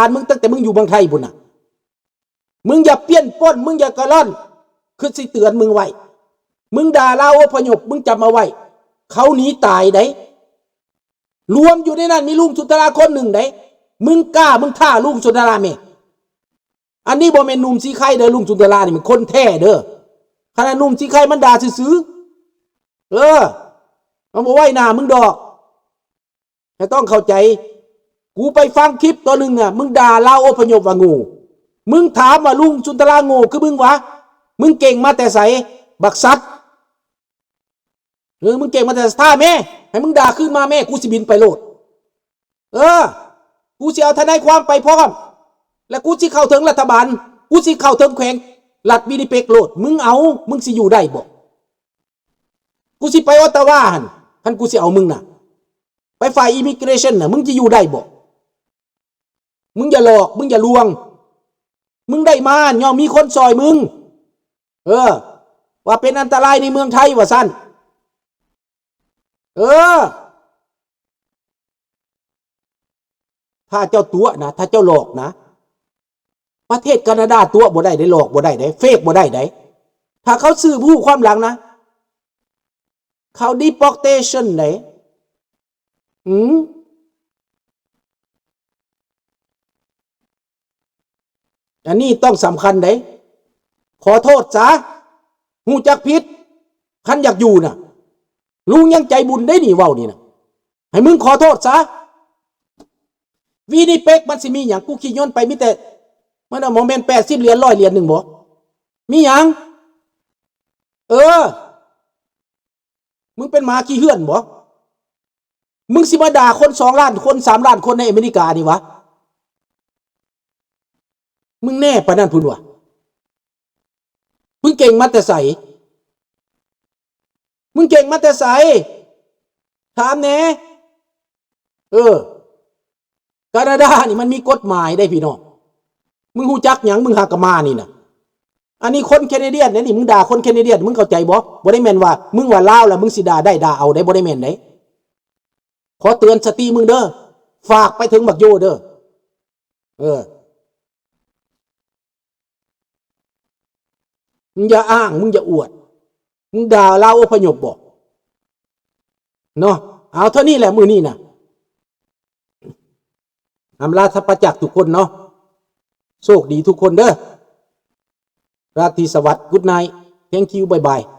ນມຶງຕັ້ງແຕ່ມຶງຢູ່ເມືອງໄທພຸ້ນນະ. ມຶງຢ່າປ່ຽນປົນ, ມຶງຢ່າກະລ່ອນ. ຄືຊິເຕືອນມຶງໄວ້. ມຶງດ່າລາວອົບພະຍົບ, ມຶງຈຳເອົາໄວ້. ເຂົາໜີຕາຍໃດ໋. ລວມຢູ່ໃນນັ້ນມີລຸງສຸນທະລາຄົນໜຶ່ງໃດ໋. ມຶງກ້າ, ມຶງທ້າລຸງສຸນທະລາແມ້. ອັນນີ້ບໍ່ແມ່ນໜຸ່ມສີໄຄເດີ, ລຸງສຸນທະລານີ້ແມ່ນຄົນແທ້ເດີ. ຂະໜາດໜຸ່ມສີໄຄມັນດ່າຊື່ໆ. ເອີ, ມັນບໍ່ໄວ້ໜ້າມຶງດອກ. ແຕ່ຕ້ອງເຂົ້າໃຈ, ກູໄປຟັງຄລິບຕົວໜຶ່ງນະ, ມຶງດ່າລາວອົບພະຍົບວ່າໂງ່. ມຶງຖາມວ່າລຸງສຸນທະລາໂງ່ຄືມຶງຫວາ? ມຶງເກັ່ງມາແຕ່ໃສ? ບັກສັດ. ເອີ, ມຶງເກັ່ງມາແຕ່ໃສ? ທ້າແມ່, ໃຫ້ມຶງດ່າຄືນມາແມ້, ກູຊິບິນໄປໂລດ. ເອີ, ກູຊິເອົາທະນາຍຄວາມໄປພ້ອມ, ແລະ ກູຊິເຂົ້າເຖິງລັດຖະບານ, ກູຊິເຂົ້າເຖິງແຂວງລັດວິນິເປັກໂລດ. ມຶງເອົາ, ມຶງຊິຢູ່ໄດ້ບໍ່? ກູຊິໄປອອດຕາວາຫັ້ນ, ຄັນກູຊິເອົາມຶງນະ, ໄປຝ່າຍ immigration ນະ, ມຶງຊິຢູ່ໄດ້ບໍ່? ມຶງຢ່າຫຼອກ, ມຶງຢ່າລວງ. ມຶງໄດ້ມາຍ້ອນມີຄົນຊ່ອຍມຶງ. ເອີ, ວ່າເປັນອັນຕະລາຍໃນເມືອງໄທວ່າຊັ້ນ. ເອີ, ຖ້າເຈົ້າຕົວະນະ, ຖ້າເຈົ້າຫຼອກນະ, ປະເທດການາດາຕົວະບໍ່ໄດ້ເດ້, ຫຼອກບໍ່ໄດ້ເດ້, ເຟກບໍ່ໄດ້ເດ້. ຖ້າເຂົາສືບຮູ້ຄວາມຫຼັງນະ, ເຂົາ deportation ເດ້. ອືມ. ອັນນີ້ຕ້ອງສຳຄັນເດ້. ຂໍໂທດຊະ. ຮູ້ຈັກຜິດ. ຄັນຢາກຢູ່ນະ. ລຸງຍັງໃຈບຸນເດ້ນີ້, ເວົ້ານີ້ນະ. ໃຫ້ມຶງຂໍໂທດຊະ. ວິນິເປັກມັນຊິມີຫຍັງ? ກູຂີ່ຍົນໄປມີແຕ່, ມັນບໍ່ແມ່ນແປດສິບຫຼຽນ, ຮ້ອຍຫຼຽນໜຶ່ງບໍ? ມີຫຍັງ? ເອີ. ມຶງເປັນໝາຂີ້ເຮືອນບໍ? ມຶງຊິມາດ່າຄົນສອງລ້ານຄົນ, ສາມລ້ານຄົນໃນອາເມລິການີ້ຫວາ? ມຶງແນ່ປານນັ້ນພຸ້ນຫວາ? ມຶງເກັ່ງມາແຕ່ໃສ? ມຶງເກັ່ງມາແຕ່ໃສ? ຖາມແດ່. ເອີ, ການາດານີ້ມັນມີກົດໝາຍເດ້ພີ່ນ້ອງ. ມຶງຮູ້ຈັກຫຍັງ? ມຶງຫາກະມານີ້ນະ. ອັນນີ້ຄົນແຄນາດຽນເດ້ນີ້, ມຶງດ່າຄົນແຄນາດຽນ, ມຶງເຂົ້າໃຈບໍ່? ບໍ່ໄດ້ແມ່ນວ່າມຶງວ່າລາວແລ້ວ ມຶງຊິດ່າໄດ້ດ່າເອົາໄດ້, ບໍ່ໄດ້ແມ່ນເດ້. ຂໍເຕືອນສະຕິມຶງເດີ. ຝາກໄປເຖິງບັກໂຢເດີ. ເອີ. ມຶງຢ່າອ້າງ, ມຶງຢ່າອວດ. ມຶງດ່າລາວອົບພະຍົບບໍ? ເນາະ. ເອົາເທົ່ານີ້ແຫຼະມື້ນີ້ນະ. ອຳລາສັບປະຈັກທຸກຄົນເນາະ. ໂຊກດີທຸກຄົນເດີ. ລາຕີສະຫວັດ. Good night. Thank you. Bye bye.